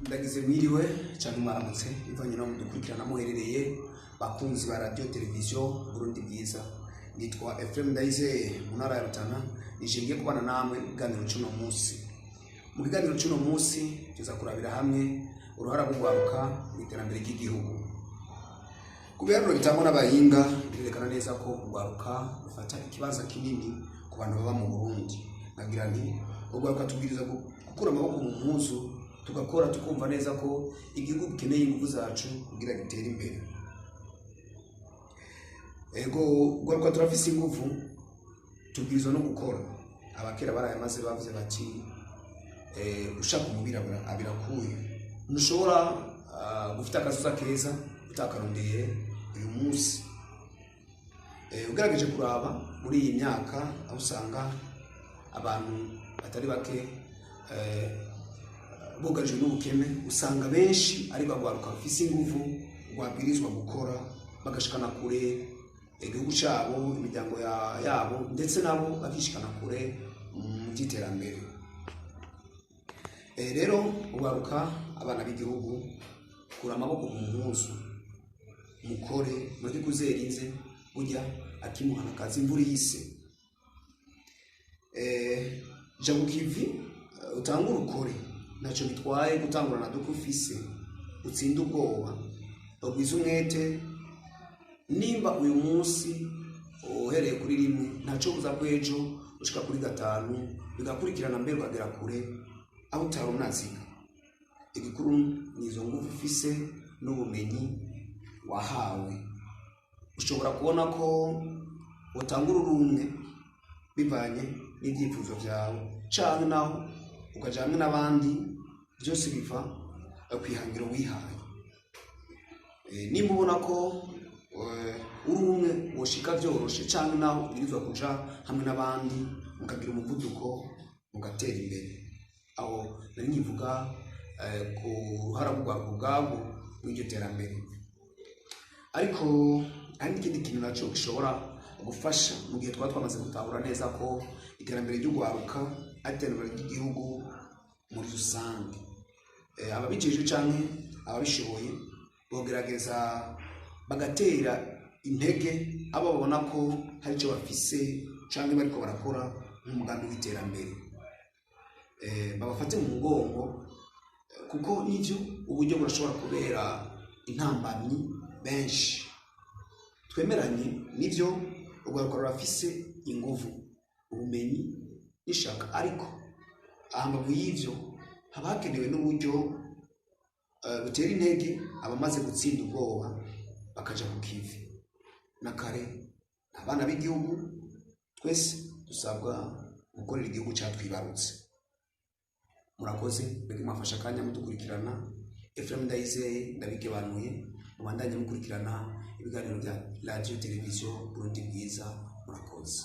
Ndagize mwiriwe cyangwa mwaramutse, bivanye no mudukurikirana muherereye. Bakunzi ba Radio Televiziyo Burundi Bwiza, nitwa Ephraim Ndayizeye, mu ntara ya Rutana. Nije ngiye kubana namwe mu kiganiro cy'uno munsi. Mu kiganiro cy'uno munsi tuza kurabira hamwe uruhara rw'urwaruka mu iterambere ry'igihugu. Ku biharuro bitangwa n'abahinga, birerekana neza ko urwaruka rufata ikibanza kinini ku bantu baba mu Burundi. Nagira nti urwaruka tubwiriza gukura amaboko mu mpuzu, tugakora, tukumva neza ko igihugu gikeneye ingufu zacu kugira gitere imbere. Ego, urwaruka turafise ingufu, tubwirizwa no gukora. Abakera barayamaze, bavuze bati ushaka umubirabura abirakuye. Ntushobora gufita akazoza keza utakarondeye uyu munsi. Ugerageje kuraba muri iyi myaka, aho usanga abantu batari bake bugarijwe n'ubukene, usanga benshi ari bagwaruka bafise inguvu, rwabwirizwa gukora bagashikana kure igihugu cyabo, imiryango yabo, ndetse nabo bakishikana kure mu by'iterambere. Rero ugaruka, abana b'igihugu, kura amaboko mu mpuzu, mukore, mureke kuzera inze. Burya akimuhana kazi imvura ihise. Ja ku kivi, utangure ukore, ntacyo bitwaye gutangura na duke ufise. Utsinde ubwoba, ugwize umwete. Nimba uyu munsi uhereye kuri rimwe, ntacyo buza ko ejo ushika kuri gatanu, bigakurikirana, mbere ukagera kure aho utari unaziga. Igikuru ni izo nguvu ufise n'ubumenyi wahawe. Ushobora kubona ko utangura urumwe bivanye n'ibyifuzo byawe, canke naho ukaja hamwe n'abandi. Byose biva ku ihangiro wihaye. Nimba ubona ko uri umwe woshika vyoroshe, canke naho ubwirizwa kuja hamwe n'abandi, mukagira umuvuduko, mugatera imbere. Aho nari nkivuga ku ruhara rw'urwaruka ubwabwo mw'iryo terambere. Ariko hari n'ikindi kintu naco gishobora gufasha mu gihe twaba twamaze gutahura neza ko iterambere ry'urwaruka ari iterambere ry'igihugu muri rusange. Ababijejwe canke ababishoboye bogerageza bagatera intege abo babona ko hari icyo bafise canke bariko barakora nk'umugambi w'iterambere, babafate mu mugongo, kuko nivyo uburyo burashobora kubera intambamyi benshi. Twemeranye, nivyo, urwaruka rurafise inguvu, ubumenyi n'ishaka, ariko ahambavu y'ivyo haba hakenewe n'uburyo butera intege abamaze gutsinda ubwoba bakaja ku kivi. Na kare abana b'igihugu twese dusabwa gukorera igihugu catwibarutse. Murakoze mbega mwafashe akanya mudukurikirana. Ephraim Ndayizeye ndabikebanuye, mubandanye mukurikirana ibiganiro bya Radio Televiziyo Burundi Bwiza. Murakoze.